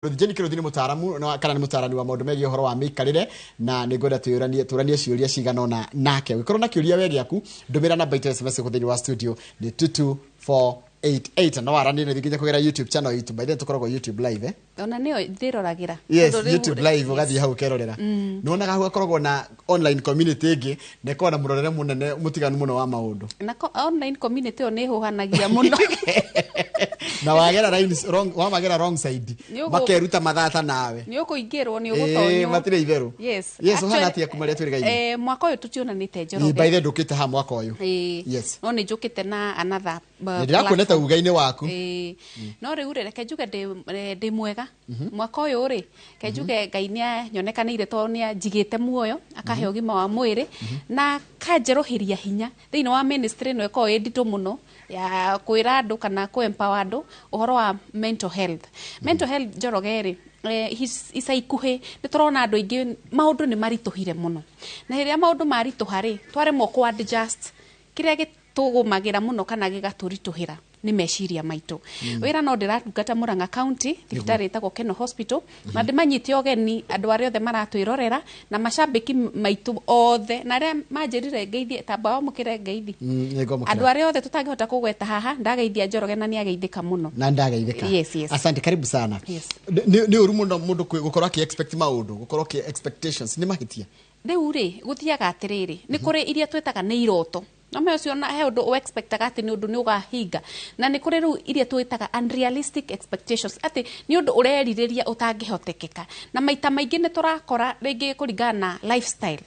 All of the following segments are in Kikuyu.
Jane Kiruthi nĩ mũtaaramu kana nĩ mũtaarani wa maũndũ megiĩ ũhoro wa mĩikarĩre, na nĩ ngwenda twĩũranie tũranie ciũria cigana ũna nake. Ũngĩkorwo na kĩũria we gĩaku, ndũmĩra namba itũ ya SMS gũkũ thĩinĩ wa studio nĩ 22488. No waranĩrie na ithuĩ nginya kũgerera YouTube channel itũ. By the way, tũkoragwo YouTube live, eh? Ona nĩyo ndĩroragĩra. Yes. Tondũ rĩu- YouTube live, ũgathiĩ hau ũkerorera. Nĩ wonaga hau hakoragwo na online community ĩngĩ na ĩkoragwo na mũrorere mũnene mũtiganu mũno wa maũndũ. Na online community ĩyo nĩ ĩhũhanagia mũno. Na wagera lines wrong, wamagera wrong side, makeruta mathata nawe. Nĩ ũkũingĩrwo, nĩ ũgũtonywo. Matirĩ itherũ. Yes. Yes, ũhana atĩa kuma rĩrĩa twĩrĩgaine? Mwaka ũyũ tũtionanĩte, Njoroge. By the way, ndũkĩte haha mwaka ũyũ. Ĩĩ. No nĩ njũkĩte na another Nĩ ndĩrakuonete platform. uga-inĩ waku. Ĩĩ. No rĩu rĩ, reke njuge ndĩ mwega mwaka ũyũ rĩ, reke njuge Ngai nĩ anyonekanĩire tondũ nĩ anjigĩte muoyo, akahe ũgima wa mwĩrĩ na kanjerũhĩria hinya thĩinĩ wa ministry ĩno ĩkoragwo ĩ nditũ mũno ya kwĩra andũ kana kũ empower andũ ũhoro wa mental health. Mental health, Njoroge rĩ, ica ikuhĩ nĩ tũrona andũ aingĩ maũndũ nĩ maritũhire mũno, na rĩrĩa maũndũ maritũha rĩ, twaremwo kũ adjust, kĩrĩa gĩtũgũmagĩra mũno kana gĩgatũritũhĩra nĩ meciria maitũ. Wĩra no ndĩratungata Murang'a County, thibitarĩ ĩtagwo Keno Hospital, na ndĩmanyite ũgeni andũ arĩa othe maratwĩrorera na macambĩki maitũ othe na arĩa manjĩrire ngeithie, tamba wamũkĩre ngeithi. Nĩngwamũkĩra. Andũ arĩa othe tũtangĩhota kũgweta haha, ndageithia Njoroge na nĩ ageithĩka mũno. Na ndageithĩka. Yes. Asante, karibu sana. Yes. Nĩ ũru mũno mũndũ gũkorwo akĩ expect maũndũ, gũkorwo akĩ expectations nĩ mahĩtia? Rĩu rĩ, gũthiaga atĩrĩrĩ, nĩ kũrĩ iria twĩtaga nĩ iroto. No me ũcio na he ũndũ ũexpectaga atĩ nĩ ũndũ nĩ ũgahinga, na nĩ kũrĩ rĩu iria twĩtaga unrealistic expectations, atĩ nĩ ũndũ ũrerirĩria ũtangĩhotekeka. Na maita maingĩ nĩ tũrakora rĩngĩ kũringana na lifestyle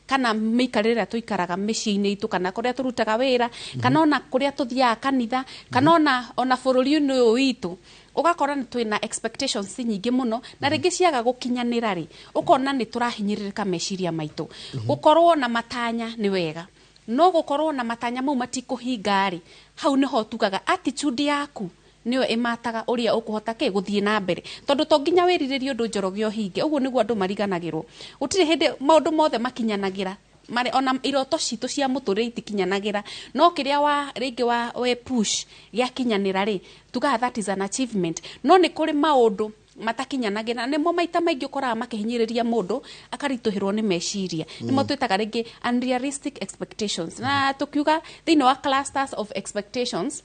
kana mĩikarĩre ĩrĩa tũikaraga mĩciĩ-inĩ itũ, kana kũrĩa tũrutaga wĩra, kana ona kũrĩa tũthiaga kanitha, kana ona bũrũri-inĩ ũyũ witũ, ũgakora nĩ twĩna expectations nyingĩ mũno, na rĩngĩ ciaga gũkinyanĩra rĩ, ũkona nĩ tũrahinyĩrĩrĩka meciria maitũ. Gũkorwo na matanya nĩ wega, no gũkorwo na matanya mau matikũhinga rĩ, hau nĩho tugaga attitude yaku nĩyo ĩmataga ũrĩa ũkũhota kĩ gũthiĩ na mbere, tondũ to nginya wĩrirĩrie ũndũ, Njoroge, ũhinge. Ũguo nĩguo andũ mariganagĩrwo, gũtirĩ hĩndĩ maũndũ mothe makinyanagĩra. Mare ona iroto citũ cia mũtũrĩre itikinyanagĩra, no kĩrĩa wa rĩngĩ wa we push gĩakinyanĩra rĩ, tugaga that is an achievement. No nĩ kũrĩ maũndũ matakinyanagĩra, na nĩmo maita maingĩ ũkoraga makĩhinyĩrĩria mũndũ akaritũhĩrwo nĩ meciria. Nĩmo twĩtaga rĩngĩ unrealistic expectations. Na tũkiuga thĩinĩ wa clusters of expectations,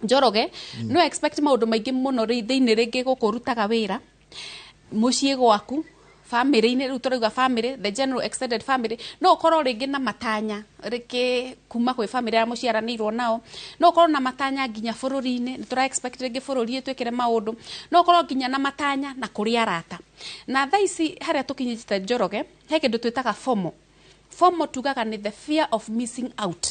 Njoroge, no expect maũndũ maingĩ mũno rĩ thĩinĩ, rĩngĩ gũkũ ũrutaga wĩra, mũciĩ gwaku, family-inĩ. Rĩu tũrauga family, the general extended family. No ũkorwo rĩngĩ na matanya rĩngĩ kuma kwĩ family arĩa mũciaranĩirwo nao, no ũkorwo na matanya nginya bũrũri-inĩ, nĩ tũra expect rĩngĩ bũrũri ĩtwĩkĩre maũndũ, no ũkorwo nginya na matanya na kũrĩ arata. Na thaa ici harĩa tũkinyĩte, Njoroge, he kĩndũ twĩtaga FOMO. FOMO tugaga nĩ the fear of missing out.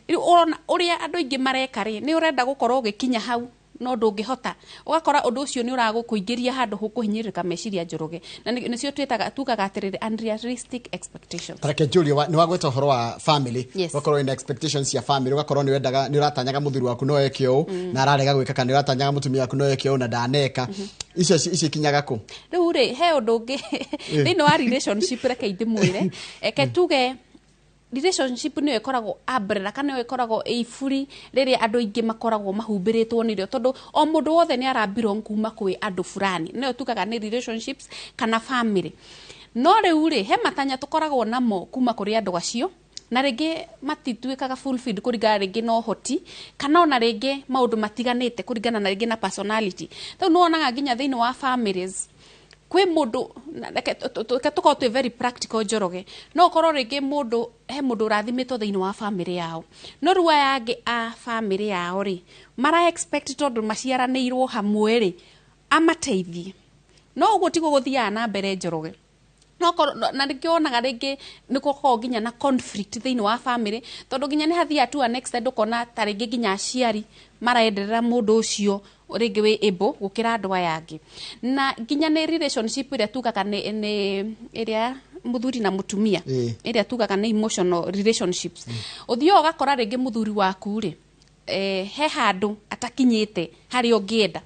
Rĩu ũrona ũrĩa andũ aingĩ mareka rĩ, nĩ ũrenda gũkorwo ũgĩkinya hau no ndũngĩhota, ũgakora ũndũ ũcio nĩ ũragũkũingĩria handũ hũkũhinyĩrĩrĩka meciria, Njoroge, na nĩcio twĩtaga tugaga atĩrĩrĩ, unrealistic expectations. Tareke njũrie, nĩ wagweta ũhoro wa family. Yes. Ũgakorwo wĩna expectations cia family, ũgakorwo nĩ wendaga, nĩ ũratanyaga mũthuri waku no eke ũũ na ararega gwĩka, kana nĩ ũratanyaga mũtumia waku no eke ũũ na ndaneka. Icio ikinyaga kũ? Rĩu rĩ, he ũndũ ũngĩ thĩinĩ wa relationship, reke ndĩmwĩre. Eke tuge relationship nĩyo ĩkoragwo umbrella kana nĩyo ĩkoragwo ĩ iburi rĩrĩa andũ aingĩ makoragwo mahumbĩrĩtwo nĩrĩo, tondũ o mũndũ wothe nĩ ara belong kuma kwĩ andũ fulani, nĩyo tugaga nĩ relationships kana family. No rĩu rĩ, he matanya tũkoragwo namo kuma kũrĩ andũ acio, na rĩngĩ matituĩkaga fulfilled kũringana rĩngĩ na ũhoti kana ona rĩngĩ maũndũ matiganĩte, kũringana na rĩngĩ na personality. Rĩu nĩ wonaga nginya thĩinĩ wa families kwĩ mũndũ reke tũkorwo twĩ very practical, Njoroge, no ũkorwo rĩngĩ mũndũ, he mũndũ ũrathimĩtwo thĩinĩ wa family yao, no rĩu aya angĩ a family yao rĩ, mara expect tondũ maciaranĩirwo hamwe rĩ, amateithie. No ũguo tiguo gũthiaga na mbere, Njoroge. No na nĩkĩo wonaga rĩngĩ nĩ gũkoragwo nginya na conflict thĩinĩ wa family, tondũ nginya nĩ hathiaga to an extent ũkona ta rĩngĩ nginya aciari marenderera mũndũ ũcio rĩngĩ wĩ able gũkĩra andũ aya angĩ. Na nginya nĩ relationship ĩrĩa tugaga nĩ ĩrĩa mũthuri na mũtumia, ĩrĩa tugaga nĩ emotional relationships, ũthiaga ũgakora rĩngĩ mũthuri waku rĩ, he handũ atakinyĩte harĩa ũngĩenda.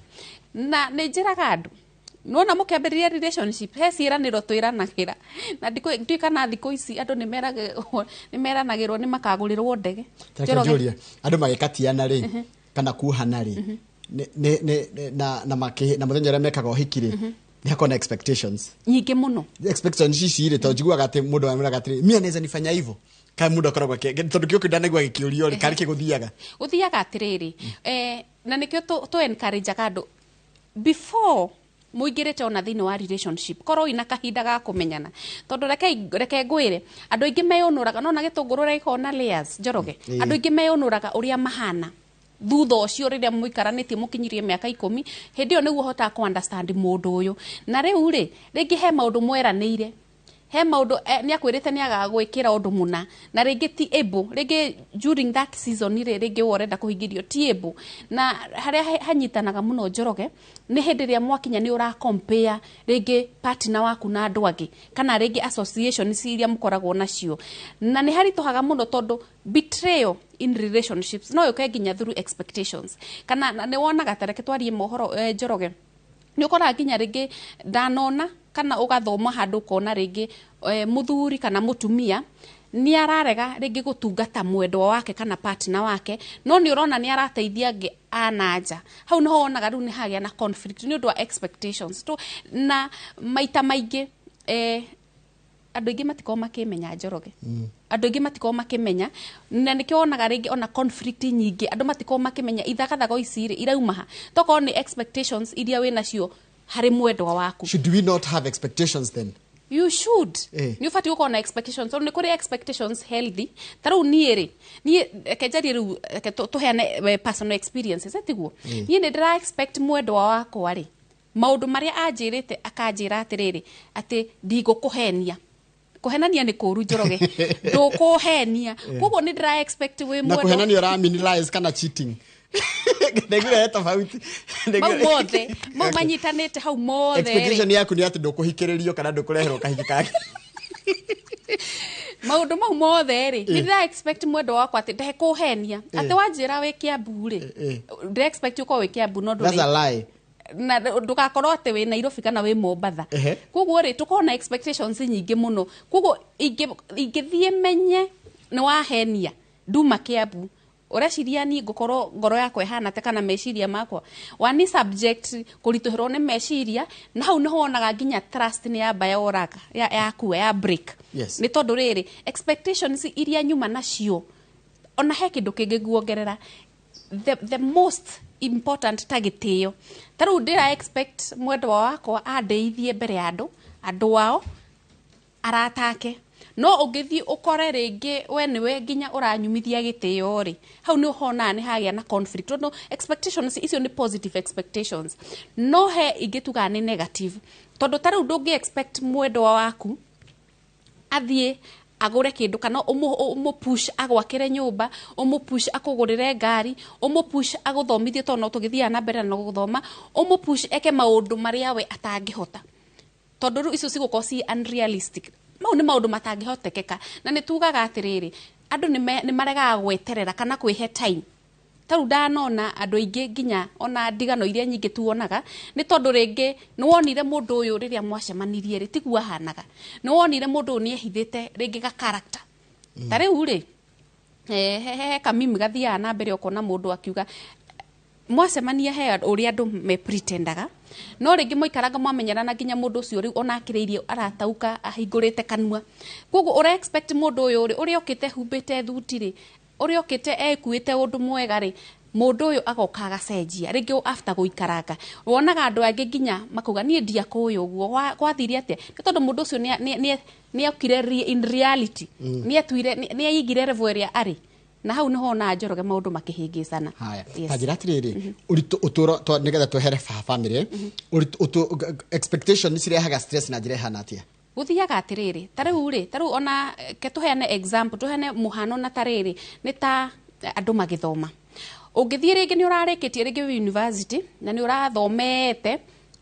Na nĩ njĩraga andũ, nona mũkĩambĩrĩria relationship, he ciĩranĩro twĩranagĩra, na ndiũĩ kana thikũ ici andũ nĩ meranagĩrwo nĩ makagũrĩrwo ndege. Tareke Njoroge. njũrie, andũ magĩkatiana rĩ, kana kuohana rĩ, na na muthenya ũrĩa mekaga ũhiki rĩ, nĩ hakoragwo na expectations nyingĩ mũno. Expectations ici rĩ, tondũ njiguaga atĩ mũndũ amwĩraga atĩrĩ, mia naweza nifanya hivyo, kana mũndũ akoragwo tondũ kĩo kĩu ndanaigua gĩkĩũrio rĩ, karĩ kĩgũthiaga. Gũthiaga atĩrĩrĩ, na nĩkĩo tũ encourage-aga andũ before mũingĩrĩte ona thĩinĩ wa relationship, korwo ina kahinda ga kũmenyana, tondũ reke ngwĩre, andũ aingĩ meyũnũraga nona gĩtũngũrũ ũrĩa gĩkoragwo na layers, Njoroge. Andũ aingĩ meyũnũraga ũrĩa mahana thutha ũcio rĩrĩa mũikaranĩtie mũkinyirie mĩaka 10. Hĩndĩ ĩyo nĩguo ũhotaga kũ understand mũndũ ũyũ. Na rĩu rĩ, rĩngĩ he maũndũ mweranĩire, he maũndũ nĩ akwĩrĩte nĩ agagwĩkĩra ũndũ mũna, na rĩngĩ ti able, rĩngĩ during that season rĩ, rĩngĩ we ũrenda kũhingĩrio ti able. Na harĩa hanyitanaga mũno, Njoroge, nĩ hĩndĩ ĩrĩa mwakinya nĩ ũra compare rĩngĩ partner waku na andũ angĩ, kana rĩngĩ associations iria mũkoragwo nacio, na nĩ haritũhaga mũno, tondũ betrayal in relationships no yũke nginya through expectations. Kana nĩ wonaga, ta reke twarie mohoro, Njoroge, nĩ ũkoraga nginya rĩngĩ ndanona kana ũgathoma handũ ũkona rĩngĩ mũthuri kana mũtumia nĩ ararega rĩngĩ gũtungata mwendwa wake kana partner wake, no nĩ ũrona nĩ arateithia angĩ a nja. Hau nĩho wonaga rĩu nĩ hagĩa na conflict nĩ ũndũ wa expectations to. Na maita maingĩ andũ aingĩ matikoragwo makĩmenya, Njoroge, andũ aingĩ matikoragwo makĩmenya, na nĩkĩo wonaga rĩngĩ ona conflict nyingĩ, andũ matikoragwo makĩmenya ithagathago ici rĩ irauma ha, tokorwo nĩ expectations iria wĩ nacio harĩ mwendwa waku. Should we not have expectations then? You should. Nĩ ũbatiĩ gũkorwo na expectations, tondũ nĩ kũrĩ expectations healthy. Ta rĩu niĩ rĩ, niĩ reke njarie rĩu, reke tũheane personal experiences, tiguo? Niĩ nĩ ndĩra expect mwendwa wakwa rĩ, maũndũ marĩa anjĩrĩte, akanjĩra atĩrĩrĩ, atĩ ndigũkũhenia. Kũhenania nĩ kũũru, Njoroge, ndũkũhenia. Koguo nĩ ndĩra expect wĩ Na mwendwa kũhenania ũra mean lies kana cheating? Ndaiguire he tofauti. Mau mothe mau manyitanĩte hau mothe rĩ. Expectation yaku nĩ atĩ ndũkũhikĩrĩrio kana ndũkũreherwo kahiki kangĩ. Maũndũ mau mothe rĩ, nĩ ndĩra expect mwendwa wakwa atĩ ndekũhenia, atĩ wanjĩra wĩ Kiambu rĩ, ndĩra expect ũkorwo wĩ Kiambu, no That's ndũrĩ a lie. Na ndũgakorwo atĩ wĩ Nairobi kana wĩ Mombatha. Koguo rĩ, tũkorwo na expectations nyingĩ mũno. Koguo ingĩthiĩ menye nĩ wahenia, nduma Kiambu, ũreciria niĩ ngũkorwo ngoro yakwa ĩhana atĩa, kana meciria makwa wani subject kũritũhĩrwo nĩ meciria? Na hau nĩho wonaga nginya trust nĩ yamba yoraga, yakua ya break. Nĩ tondũ rĩrĩ, expectations iria nyuma nacio, ona he kĩndũ kĩngĩ nguongerera, the most important, ta gĩtĩo. Ta rĩu ndĩra expect mwendwa wakwa andeithie mbere ya andũ, andũ ao, aratake, no ũngĩthiĩ ũkore rĩngĩ we nĩwe nginya ũranyumithia gĩtĩo rĩ, hau nĩ ũhonaga nĩ hagĩa na conflict, tondũ expectations icio nĩ positive expectations, no he ingĩ tugaga nĩ negative, tondũ ta rĩu ndũngĩ expect mwendwa waku athiĩ agũre kĩndũ, kana ũmũ push agwakĩre nyũmba, ũmũ push akũgũrĩre ngari, ũmũ push agũthomithie, tondũ no tũgĩthiaga na mbere na gũthoma, ũmũ push eke maũndũ marĩa we atangĩhota, tondũ rĩu icio cigũkorwo ci unrealistic. Mau nĩ maũndũ matangĩhotekeka. Na nĩ tugaga atĩrĩrĩ, andũ nĩ maregaga gweterera kana kwĩhe time. Ta rĩu ndanona andũ aingĩ, nginya ona ndigano iria nyingĩ tuonaga, nĩ tondũ rĩngĩ nĩ wonire mũndũ ũyũ rĩrĩa mwacemanirie rĩ, tiguo ahanaga. Nĩ wonire mũndũ ũyũ nĩ ehithĩte rĩngĩ ga character. Ta rĩu rĩ, he kamimi gathiaga na mbere, ũkona mũndũ akiuga mwacemania he ũrĩa andũ me pretendaga, no rĩngĩ mwaikaranga mwamenyerana nginya mũndũ ũcio rĩu ona akĩrĩirie aratauka ahingũrĩte kanua. Koguo ũra expect mũndũ ũyũ rĩ, ũrĩa ũkĩte humbĩte thuti rĩ, ũrĩa ũkĩte ekuĩte ũndũ mwega rĩ, mũndũ ũyũ agoka agacenjia rĩngĩ after gũikaranga. Wonaga andũ angĩ nginya makauga, "Niĩ ndiakũĩ ũguo." Gwathire atĩa? Nĩ tondũ mũndũ ũcio nĩ okire in reality, nĩ etuire, nĩ aigire level ĩrĩa arĩ, na hau nĩho wonaga, Njoroge, maũndũ makĩhĩngĩcana. Haya. Yes. Ta njĩra atĩrĩrĩ, ũritũ ũtũro nĩgetha twehere family ũritũ expectation nĩ cirehaga stress na njĩra ĩhana atĩa? Gũthiaga atĩrĩrĩ, ta rĩu rĩ, ta rĩu ona ke tũheane example, tũheane mũhano, na ta rĩrĩ nĩ ta andũ magĩthoma. Ũngĩthiĩ rĩngĩ nĩ ũrarĩkĩtie rĩngĩ wĩ university na nĩ ũrathomete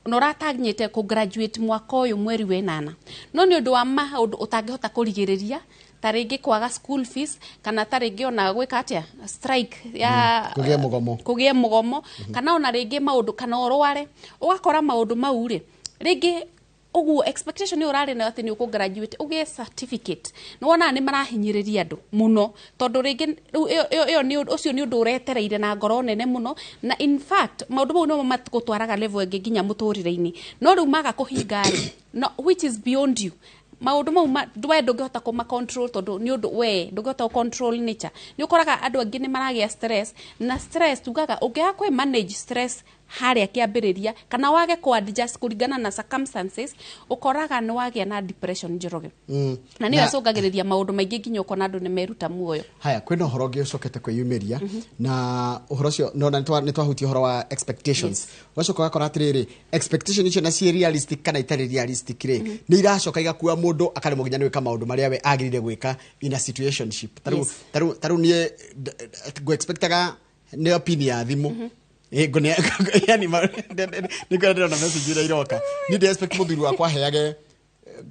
na ũratanyĩte kũ graduate mwaka ũyũ mweri wa ĩnana, no nĩ ũndũ wa maũndũ ũtangĩhota kũrigĩrĩria, ta rĩngĩ kwaga school fees, kana ta rĩngĩ ona gwĩka atĩa, strike ya Kũgĩe mũgomo. Kũgĩe mũgomo, kana ona rĩngĩ maũndũ, kana ũrware, ũgakora maũndũ mau rĩ, rĩngĩ Ũguo expectation ĩyo ũrarĩ nayo atĩ nĩ ũkũ graduate ũgĩe certificate, nĩ wonaga nĩ marahinyĩrĩria andũ mũno, tondũ rĩngĩ rĩu ĩyo nĩ ũcio nĩ ũndũ ũretereire na ngoro nene mũno. Na in fact maũndũ mau nĩmo magũtwaraga level ĩngĩ nginya mũtũrĩre-inĩ, no rĩu maga kũhinga rĩ, no, which is beyond you, maũndũ mau we ndũngĩhota kũma control, tondũ nĩ ũndũ we ndũngĩhota gũ control nature. Nĩ ũkoraga andũ angĩ nĩ maragĩa stress, na stress tugaga ũngĩaga kwĩ manage stress harĩa kĩambĩrĩria kana wage kũ adjust kũringana na circumstances, ũkoraga nĩ wagĩa na depression, Njoroge, na nĩyo ĩcũngagĩrĩria maũndũ maingĩ nginya ũkona andũ nĩ meruta muoyo. Haya, kwĩna ũhoro ũngĩ ũcokete kwĩyumĩria, na ũhoro ũcio nona nĩ twahutia ũhoro wa expectations. Ũgacoka ũgakora atĩrĩrĩ, expectation icio na ciĩ realistic kana itarĩ realistic rĩ, nĩ iracoka igakua mũndũ akaremwo nginya nĩ gwĩka maũndũ marĩa we agĩrĩire gwĩka in a situationship. Tarĩu niĩ ngũ expectaga nĩ pin ya thimũ. Yani nĩ ngwenda ndĩrona message iria iroka. Niĩ ndĩ expect mũthuri wakwa aheage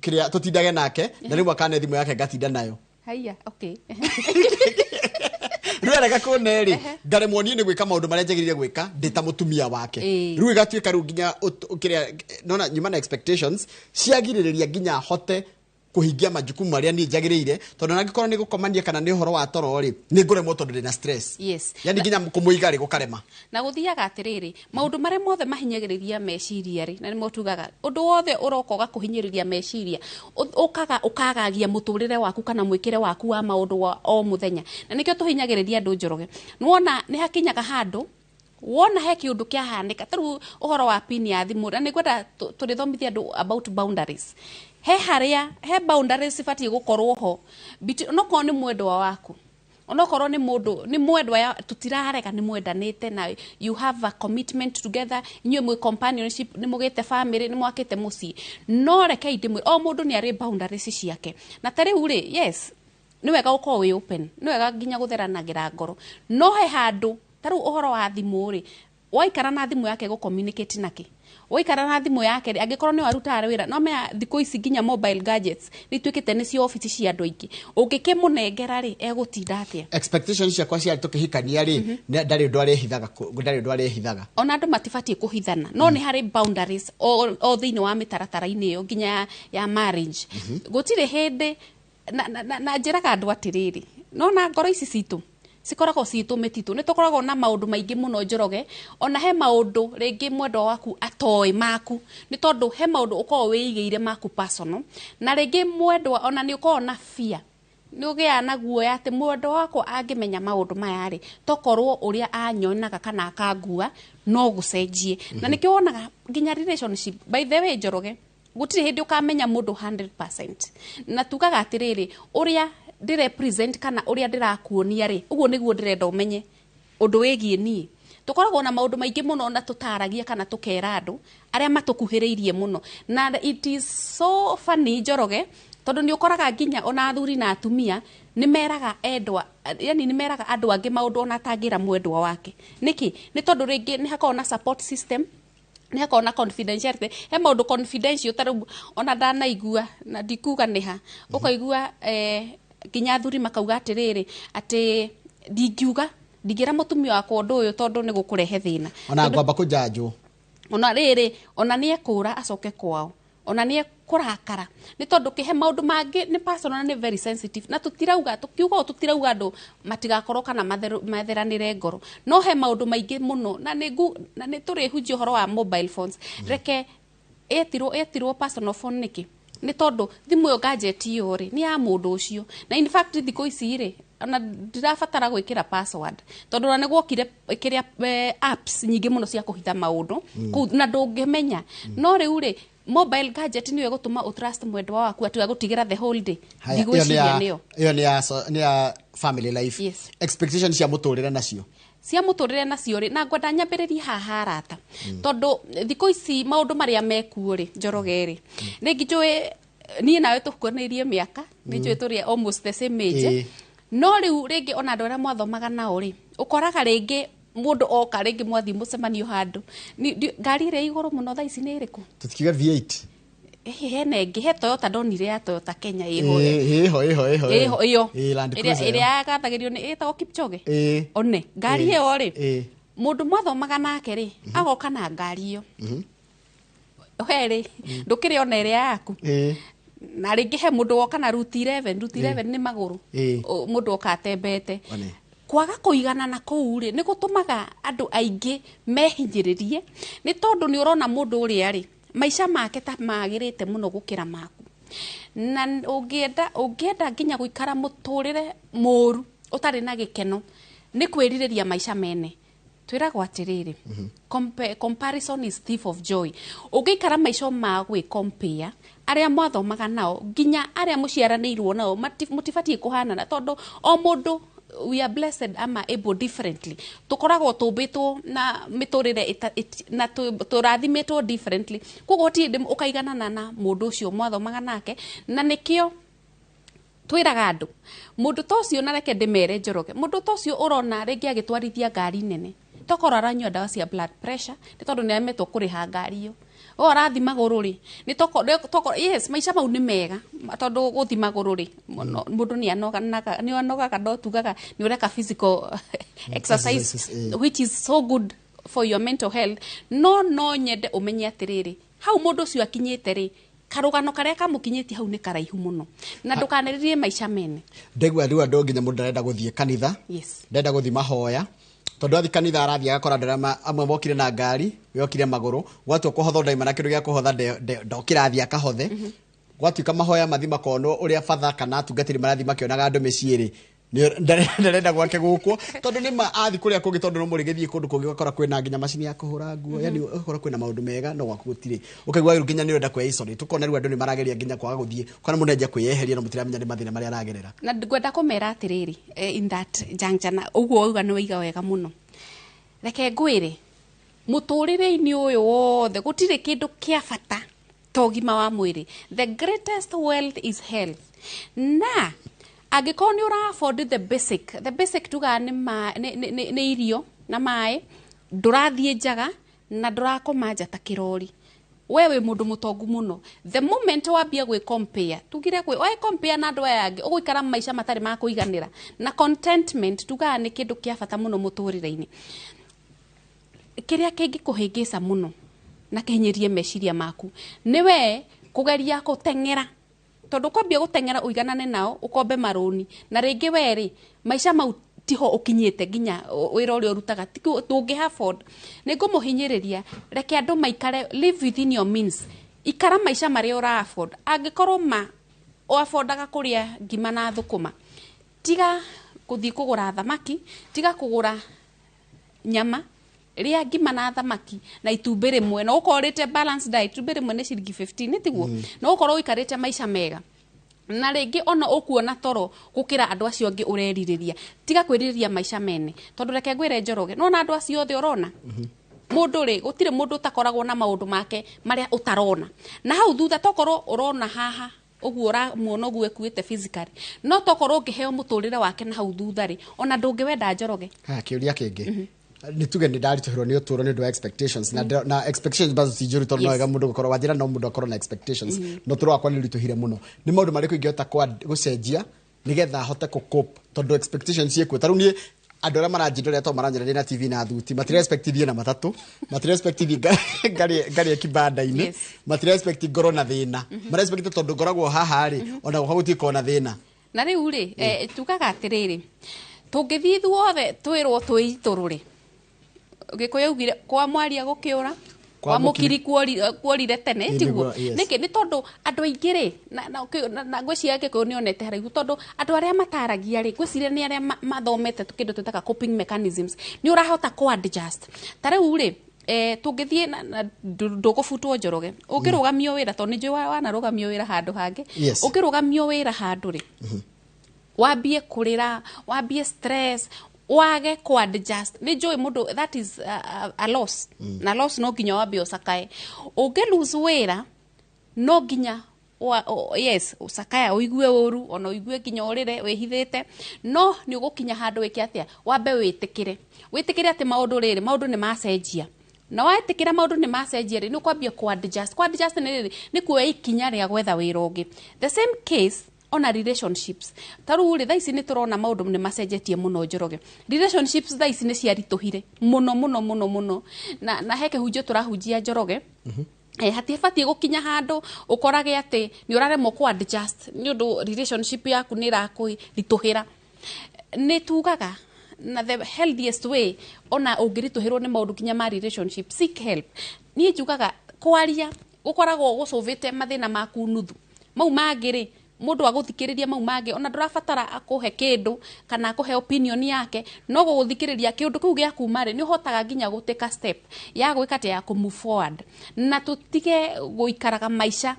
kĩrĩa tũtindage nake, na rĩu akane thimũ yake ngatinda nayo. Haiya, okay. Rĩu arega kũne rĩ, ngaremwo niĩ nĩ gwĩka maũndũ marĩa njagĩrĩire gwĩka ndĩ ta mũtumia wake. Rĩu ĩgatuĩka rĩu nginya kĩrĩa nona nyuma na expectations ciagirĩrĩria nginya hote kũhingia majukumu marĩa niĩ njagĩrĩire, tondũ angĩkorwo nĩ gũkomania kana nĩ ũhoro wa toro rĩ, nĩ ngũremwo tondũ ndĩna stress. Yani nginya kũmũiga rĩ gũkarema. Na gũthiaga atĩrĩrĩ, maũndũ marĩa mothe mahinyagĩrĩria meciria rĩ, na nĩmo tugaga ũndũ wothe ũroka ũgakũhinyĩrĩria meciria, ũkaga ũkagagia mũtũrĩre waku kana mwĩkĩre waku wa maũndũ wa o mũthenya. Na nĩkĩo tũhinyagĩrĩria andũ, Njoroge. Nĩwona nĩ hakinyaga handũ wona he kĩũndũ kĩahanĩka, ta rĩu ũhoro wa pin ya thimũ, na nĩngwenda tũrĩthomithia andũ about boundaries. He harĩa he boundaries cibatiĩ gũkorwo ho onokorwo nĩ mwendwa waku, onokorwo nĩ mũndũ nĩ mwendwa ya tũtirarega nĩ mwendanĩte na you have a commitment together, inyuĩ mwĩ companionship, nĩ mũgĩte family, nĩ mwakĩte mũciĩ, no rekei ndĩmwĩre o mũndũ nĩ arĩ boundaries ciake. Na ta rĩu rĩ, yes, nĩ wega gũkorwo wĩ open, nĩ wega nginya gũtheranagĩra ngoro, no he handũ ta rĩu ũhoro wa thimũ rĩ, waikara na thimũ yake gũ communicate nake, waikara na thimũ yake rĩ, angĩkorwo nĩ arutaga wĩra, no menya thikũ ici nginya mobile gadgets nĩ ituĩkĩte nĩcio obici cia andũ aingĩ, ũngĩkĩmũnengera rĩ, egũtinda atĩa? Expectations ciakwa ciarĩ tũkĩhikania rĩ, ndarĩ ũndũ arehithaga, ndarĩ ũndũ arehithaga. Ona andũ matibatiĩ kũhithana, no nĩ harĩ boundaries o thĩinĩ wa mĩtaratara-inĩ ĩyo nginya ya marriage. Gũtirĩ hĩndĩ na njĩraga andũ atĩrĩrĩ, no na ngoro ici citũ cikoragwo citũ mĩtitũ, nĩ tũkoragwo na maũndũ maingĩ mũno, Njoroge. Ona he maũndũ rĩngĩ mwendwa waku atoĩ maku, nĩ tondũ he maũndũ ũkoragwo wĩigĩire maku personal, na rĩngĩ mwendwa ona nĩ ũkoragwo na fear, nĩ ũgĩaga na guoya atĩ mwendwa wakwa angĩmenya maũndũ maya rĩ, tokorwo ũrĩa anyonaga kana akangua no gũcenjie. Na nĩkĩo wonaga nginya relationship, by the way, Njoroge, gũtirĩ hĩndĩ ũkamenya mũndũ 100%. Na tugaga atĩrĩrĩ, ũrĩa ndĩrepresent kana ũrĩa ndĩrakuonia rĩ, ũguo nĩguo ndĩrenda ũmenye ũndũ wĩgiĩ niĩ. Tũkoragwo na maũndũ maingĩ mũno na tũtaragia kana tũkera andũ arĩa matũkuhĩrĩirie mũno. Na it is so funny, Njoroge, tondũ nĩ ũkoraga nginya ona athuri na atumia nĩ meraga endwa, yani nĩ meraga andũ angĩ maũndũ ona atangĩra mwendwa wake. Nĩkĩ? Nĩ tondũ rĩngĩ nĩ hakoragwo na support system, nĩ hakoragwo na confidentiality, he maũndũ confidential. Ta rĩu ona ndanaigua, na ndikuga nĩ ha, ũkaigua nginya athuri makauga atĩrĩrĩ, atĩ ndingiuga, ndingĩra mũtumia wakwa ũndũ ũyũ tondũ nĩ gũkũrehe thĩna. Ona ngwamba kũnjanjwo. Ona rĩrĩ, ona nĩ ekũra acoke kwao, ona nĩ ekũrakara, nĩ tondũ kĩhe maũndũ mangĩ nĩ personal na nĩ very sensitive. Na tũtirauga, tũkiuga ũũ tũtirauga andũ matigakorwo kana matheranĩre ngoro, no he maũndũ maingĩ mũno na nĩ tũrĩhunjia ũhoro wa mobile phones. Reke ĩtirwo personal phone nĩkĩ? Nĩ tondũ thimũ ĩyo, gadget ĩyo rĩ, nĩ ya mũndũ ũcio. Na in fact thikũ ici rĩ, ona ndirabatara gwĩkĩra password, tondũ ona nĩ gwokire kĩrĩa apps nyingĩ mũno cia kũhitha maũndũ kũu na ndũngĩmenya. No rĩu rĩ, mobile gadget nĩyo ĩgũtũma ũtrust mwendwa waku atĩ agũtigĩra the whole day? Haya, ĩyo nĩ Ndigwĩciria nĩyo. Ĩyo nĩ ya family life. Yes. Expectation cia mũtũrĩre nacio? Cia mũtũrĩre nacio rĩ, na ngwenda nyambĩrĩrie haha arata, tondũ thikũ ici maũndũ marĩa mekuo rĩ, Njoroge rĩ, rĩngĩ njũĩ niĩ nawe tũkuanĩirie mĩaka, nĩ njũĩ tũrĩ almost the same age. No rĩu rĩngĩ ona andũ arĩa mwathomaga nao rĩ, ũkoraga rĩngĩ mũndũ oka, rĩngĩ mwathiĩ mũcemanio handũ, ngari ĩrĩa ĩ igũrũ mũno thaa ici nĩ ĩrĩkũ? Tũtikiuge V8. Ĩhĩ, hena ĩngĩ, he Toyota ndonire ya Toyota Kenya ĩho. Ĩho, ĩho, ĩho. Ĩho ĩyo. Land ĩrĩa Cruiser ĩyo. Ĩrĩa yagathagĩrio nĩ ĩtagwo Kipchoge. One ngari ĩyo rĩ, mũndũ mwathomaga nake rĩ, agoka na ngari ĩyo. We rĩ, ndũkĩrĩ ona ĩrĩa yaku. Na rĩngĩ he mũndũ woka na route 11. Route 11 nĩ magũrũ. Mũndũ oka atembete. One. Kwaga kũiganana kũu rĩ, nĩ gũtũmaga andũ aingĩ mehinyĩrĩrie, nĩ tondũ nĩ ũrona mũndũ ũrĩa rĩ, maica make ta magĩrĩte mũno gũkĩra maku. Na ũngĩenda nginya gũikara mũtũrĩre mũru ũtarĩ na gĩkeno nĩ kwĩrirĩria maica mene. Twĩragwo atĩrĩrĩ, comparison is thief of joy. Ũngĩikara maica ma gwĩ compare arĩa mwathomaga nao, nginya arĩa mũciaranĩirwo nao, mũtibatiĩ kũhanana, tondũ o mũndũ, we are blessed ama able differently. Tũkoragwo tũmbĩtwo na mĩtũrĩre na tũrathimĩtwo differently. Koguo ti hĩndĩ ũkaiganana na mũndũ ũcio mwathomaga nake. Na nĩkĩo twĩraga andũ, mũndũ ta ũcio, na reke ndĩmere, Njoroge, mũndũ ta ũcio ũrona rĩngĩ agĩtwarithia ngari nene, tokorwo aranyua ndawa cia blood pressure, nĩ tondũ nĩ aremetwo kũrĩha ngari ĩyo. O arathi magũrũ rĩ, nĩ tokorwo, yes, maica mau nĩ mega, tondũ gũthi magũrũ rĩ, mũno mũndũ nĩ anogaga, no tugaga nĩ ũreka physical exercise, exercises, which is so good for your mental health. No nyende ũmenye atĩrĩrĩ, hau mũndũ ũcio akinyĩte rĩ, karũgano karĩa kamũkinyĩtie hau nĩ karaihu mũno, na ndũkanĩrĩrie maica mene. Ndaigua rĩu andũ, nginya mũndũ ndarenda gũthiĩ kanitha, ndarenda gũthiĩ mahoya, tondũ athi kanitha arathiĩ agakora andũ arĩa amwe mokire na ngari, we okire magũrũ. Gwatua kũhothwo ndaima na kĩndũ gĩa kũhotha, ndokĩra athiĩ akahothe. Gwatuĩka mahoya mathi makonwo ũrĩa batha kana atungatĩri marathiĩ makĩonaga andũ mĩciĩ rĩ, ndarenda gwake gũkwo, tondũ nĩ ma athi kũrĩa kũngĩ, tondũ no mũrĩgĩthiĩ kũndũ kũngĩ ũgakora kwĩna nginya macini ya kũhũra nguo, yani ũgakora kwĩna maũndũ mega, no gwaku gũtirĩ. Ũkaigua rĩu nginya nĩ ũrenda kwĩ isolate. Ũkona rĩu andũ nĩ marageria nginya kwaga gũthiĩ, ũkona mũndũ enja kwĩyeheria, no mũtiramenya nĩ mathĩna marĩa aragerera. Na ngwenda kũmera atĩrĩrĩ, in that juncture, na ũguo wauga nĩ waiga wega mũno. Reke ngwĩre, mũtũrĩre-inĩ ũyũ wothe gũtirĩ kĩndũ kĩa bata ta ũgima wa mwĩrĩ. The greatest wealth is health. Na angĩkorwo nĩ ũra afford the basic, the basic tugaga nĩ nĩ irio na maĩ, ndũrathiĩ njaga na ndũrakoma nja ta kĩrori, we wĩ mũndũ mũtongu mũno. The moment wambia gwĩ compare, tugire gwĩ we compare na andũ aya angĩ, ũgũikara maica matarĩ ma kũiganĩra. Na contentment tugaga nĩ kĩndũ kĩa bata mũno mũtũrĩre-inĩ. Kĩrĩa kĩngĩkũhĩngĩca mũno na kĩhinyĩrie meciria maku nĩ we kũgeria gũteng'era, tondũ kwambia gũteng'era ũiganane nao, ũkombe marũni, na rĩngĩ we rĩ, maica mau tiho ũkinyĩte, nginya wĩra ũrĩa ũrutaga ndũngĩ afford. Nĩ ngũmũhinyĩrĩria, reke andũ maikare, live within your means. Ikara maica marĩa ũra afford. Angĩkorwo ma ũaffordaga kũrĩa ngima na thũkũma, tiga gũthiĩ kũgũra thamaki, tiga kũgũra nyama, rĩa ngima na thamaki na itumbĩ rĩmwe, na ũkorwo ũrĩte balanced diet. Itumbĩ rĩmwe nĩ ciringi 15, nĩ tiguo? Na ũkorwo ũikarĩte maica mega, na rĩngĩ ona ũkuona toro gũkĩra andũ acio angĩ ũrerirĩria. Tiga kwĩrirĩria maica mene, tondũ reke ngwĩre, Njoroge, nona andũ acio othe ũrona, mũndũ rĩ, gũtirĩ mũndũ ũtakoragwo na maũndũ make marĩa ũtarona na hau thutha. Tokorwo ũrona haha ũguo ũramuona ũguo ekuĩte physically, no tokorwo ũngĩheo mũtũrĩre wake na hau thutha rĩ, ona ndũngĩwenda, Njoroge. Ha, kĩũria kĩngĩ nĩ tuge nĩ ndaritũhĩrwo nĩ ũtũũro nĩ ũndũ wa expectations, na expectations bado ti njũru, tondũ no wega mũndũ gũkorwo wanjĩra, no mũndũ akorwo na expectations, no ũtũũro wakwa nĩ ũritũhire mũno. Nĩ maũndũ marĩkũ ingĩhota gũcenjia nĩgetha hote kũ cope, tondũ expectations ciĩkuo? Ta rĩu niĩ andũ arĩa maranjĩndorera, to maranjĩra ndĩ na TV na thuti, matira expect thiĩ na matatũ, matira expect thiĩ ngarĩe kibanda-inĩ, matira expect ngorwo na thĩna, mara expect tondũ ngoragwo haha rĩ, ona gwakwa gũtikorwo na thĩna. Na rĩu rĩ, tugaga atĩrĩrĩ, tũngĩthiĩ ithuothe twĩrwo twĩitũrũre, Gĩkũyũ augire kwa mwaria gũkĩũra kwa kwa mũkiri kuorire tene. Ĩ, tiguo? Nĩguo, yes. Nĩkĩ? Nĩ tondũ andũ aingĩ rĩ, na ngwĩciria Gĩkũyũ nĩ onete haraihu, tondũ andũ arĩa mataragia rĩ, ngwĩciria nĩ arĩa mathomete kĩndũ twĩtaga coping mechanisms, nĩ ũrahota kũ adjust. Ta rĩu rĩ, tũngĩthiĩ na ndũgũbutwo, Njoroge, ũngĩrũgamio wĩra, tondũ nĩ njũĩ wanarũgamio wĩra handũ hangĩ, ũngĩrũgamio wĩra handũ rĩ, wambie kũrĩra, wambie stress, wage ku adjust, nĩ njũĩ mũndũ, that is a loss. Na loss no nginya wambie ũcakae. Ũngĩ lose wĩra no nginya yes, ũcakaya, ũigue ũru, ona ũigue nginya ũrĩre wĩhithĩte, no nĩ ũgũkinya handũ wĩke atĩa? Wambe wĩtĩkĩre atĩ maũndũ rĩrĩ, maũndũ nĩ macenjia. Na wetĩkĩra maũndũ nĩ macenjia rĩ, nĩ ũkwambia ku adjust. Ku adjust nĩ rĩrĩ, nĩ kuoya ikinya rĩa gwetha wĩra ũngĩ. The same case ona relationships. Ta rĩu rĩ, thaa ici nĩ tũrona maũndũ nĩ macenjetie mũno, Njoroge. Relationships thaa ici nĩ ciaritũhire mũno mũno mũno mũno, na he kĩhunjio tũrahunjia, Njoroge. Hatibatiĩ gũkinya handũ ũkorage atĩ nĩ ũraremwo kũ adjust nĩ ũndũ relationship yaku nĩ ĩrakũritũhĩra. Nĩ tugaga na the healthiest way, ona ũngĩritũhĩrwo nĩ maũndũ kinya ma relationship, seek help. Niĩ njugaga kwaria gũkoragwo gũcũvĩte mathĩna maku nuthu, mau mangĩ rĩ, mũndũ agũthikĩrĩria mau mangĩ, ona ndũrabatara akũhe kĩndũ kana akũhe opinion yake, no gũgũthikĩrĩria kĩũndũ kĩu gĩa kuma rĩ, nĩ ũhotaga nginya gũtĩka step ya gwĩka atĩa, ya kũ move forward. Na tũtige gũikaraga maica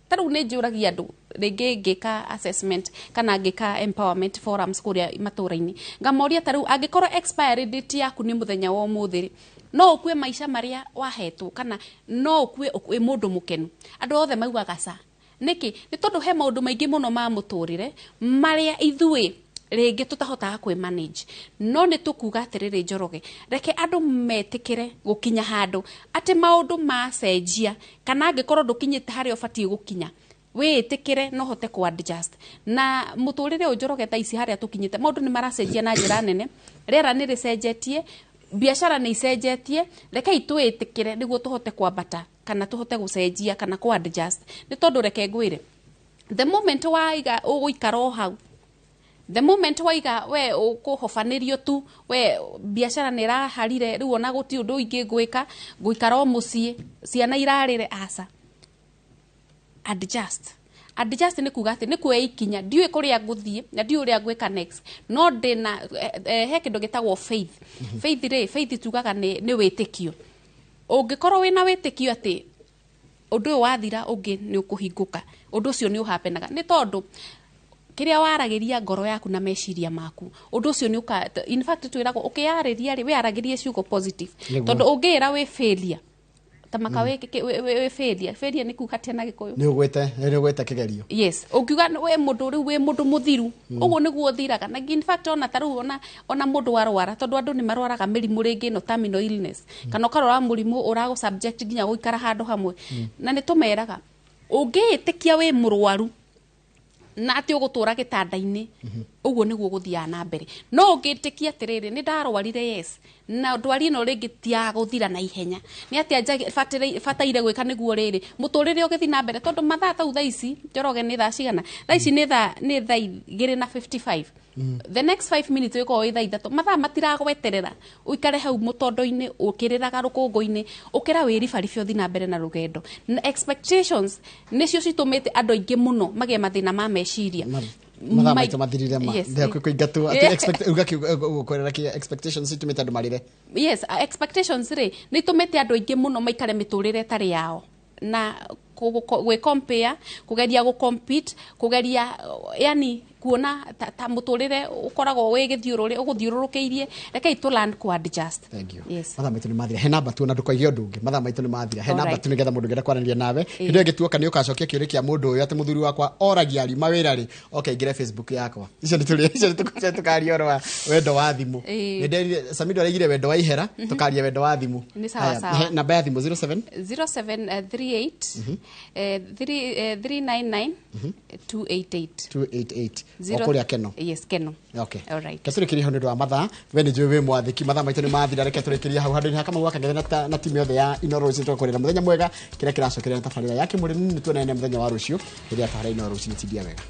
ta rĩu. Nĩ njũragia andũ rĩngĩ ngĩka assessment kana ngĩka empowerment forums kũrĩa matũra-inĩ, ngamoria ta rĩu angĩkorwo expiry date yaku nĩ mũthenya wa ũmũthĩ rĩ, no ũkue maica marĩa wahetwo kana no ũkue wĩ mũndũ mũkenu? Andũ othe maugaga ca. Nĩkĩ? Nĩ tondũ he maũndũ maingĩ mũno ma mũtũrĩre marĩa ithuĩ rĩngĩ tũtahotaga kwĩ manage. No nĩ tũkuga atĩrĩrĩ, Njoroge, reke andũ metĩkĩre gũkinya handũ atĩ maũndũ macenjia, kana angĩkorwo ndũkinyĩte harĩa ũbatiĩ gũkinya, wĩĩtĩkĩre no hote kũ adjust na mũtũrĩre ũyũ. Njoroge, thaa ici harĩa tũkinyĩte, maũndũ nĩ maracenjia na njĩra nene, rĩera nĩ rĩcenjetie, biacara nĩ icenjetie. Rekei twĩĩtĩkĩre nĩguo tũhote kwambata kana tũhote gũcenjia kana kũ adjust. Nĩ tondũ reke ngwĩre, the moment waiga ũgũikara o hau, the moment waiga we ũkũhobanĩrio tu, we biacara nĩ ĩraharire rĩu, ona gũtirĩ ũndũ ingĩ ngwĩka, ngũikara o mũciĩ ciana irarĩre, aca. Adjust. Adjust nĩ kuga atĩ nĩ kuoya ikinya, ndiũĩ kũrĩa ngũthiĩ na ndiũĩ ũrĩa ngwĩka next, no ndĩna he kĩndũ gĩtagwo faith. Faith rĩ, faith tugaga nĩ wĩtĩkio. Ũngĩkorwo wĩna wĩtĩkio atĩ ũndũ ũyũ wathira ũngĩ nĩ ũkũhingũka, ũndũ ũcio nĩ ũhapenaga, nĩ tondũ kĩrĩa waragĩria ngoro yaku na meciria maku, ũndũ ũcio nĩ ũka. In fact, twĩragwo ũkĩyarĩria rĩ, wĩyaragĩrie ciugo positive. Tondũ ũngĩĩra wĩ failure, ta maka wĩ failure, failure nĩ kuga atĩa na Gĩkũyũ? Nĩ ũgwĩte kĩgerio. Yes, ũngiuga we mũndũ rĩu wĩ mũndũ mũthiru, ũguo nĩguo ũthiraga. Na in fact, ona ta rĩu ona mũndũ arwara, tondũ andũ nĩ marwaraga mĩrimũ rĩngĩ ĩno terminal illness, kana ũkarwara mũrimũ ũragũ subject nginya gũikara handũ hamwe, na nĩ tũmeraga ũngĩĩtĩkia wĩ mũrwaru na atĩ ũgũtũra gĩtanda-inĩ, ũguo nĩguo gũthiaga na mbere. No ũngĩtĩkia atĩrĩrĩ, nĩ ndarwarire, yes, na ndwari ĩno rĩngĩ ti ya gũthira na ihenya, nĩ atĩa bataire gwĩka nĩguo rĩrĩ mũtũrĩre ũgĩthiĩ na mbere? Tondũ mathaa tau thaa ici, Njoroge, nĩ thaa cigana thaa ici? Nĩ thaa 2:55. The next 5 minutes wĩkorwo wĩ thaa 3. Mathaa matiragweterera ũikare hau mũtondo-inĩ ũkĩrĩraga rũkũngũ-inĩ. Ũkĩra wĩribaribe ũthiĩ na mbere na rũgendo. Na expectations nĩcio citũmĩte andũ aingĩ mũno magĩe mathĩna ma meciria. Mathaa maitũ mathirire ma. Yes. Kũingatwo atĩ uga gũkwerera kĩ expectations itumĩte andũ marĩre? Yes, expectations rĩ, nĩ itũmĩte andũ aingĩ mũno maikare mĩtũrĩre ĩtarĩ yao na gwĩ compare, kũgeria gũ compete, kũgeria yani kuona ta mũtũrĩre ũkoragwo wĩ gĩthiũrũrĩ ũgũthiũrũrũkĩirie. Rekei tũ learn ku adjust. Thank you. Yes. Mathaa maitũ nĩ mathira. He namba tu, na ndũkoige ũndũ ũngĩ. Mathaa maitũ nĩ mathira. He namba tu nĩgetha mũndũ ũngĩenda kwaranĩria nawe. Hĩndĩ ĩyo ĩngĩ tuoka nĩ ũgacokia kĩũria kĩa mũndũ ũyũ atĩ mũthuri wakwa oragia ariuma wĩra rĩ. Okay, ingĩre Facebook yakwa. Icio nĩ tũrĩ icio nĩ tũkaria ũhoro wa wendo wa thimũ. Nĩ nderire Samido araigire wendo wa ihera, tũkaria wendo wa thimũ. Nĩ sawa, Haya, sawa. he namba ya thimũ 07 0738 3 399 288. 288. O kũrĩa Keno. Yes, Keno. Okay. All right. Reke tũrĩkĩrie hau nĩ ũndũ wa mathaa. We nĩ njũĩ wĩ mwathĩki, mathaa maitũ nĩ mathira. Reke tũrĩkĩrie hau handũ-inĩ ha Kamau wa Kang'ethe na timu yothe ya Inooro rũcinĩ. Tũgakwĩrĩra mũthenya mwega. Kĩrĩa kĩracokeria na tabarĩra ya kĩmũrĩmi, nĩ tuonane mũthenya wa rũciũ hĩndĩ ya tabarĩra Inooro rũcinĩ. Tindia wega.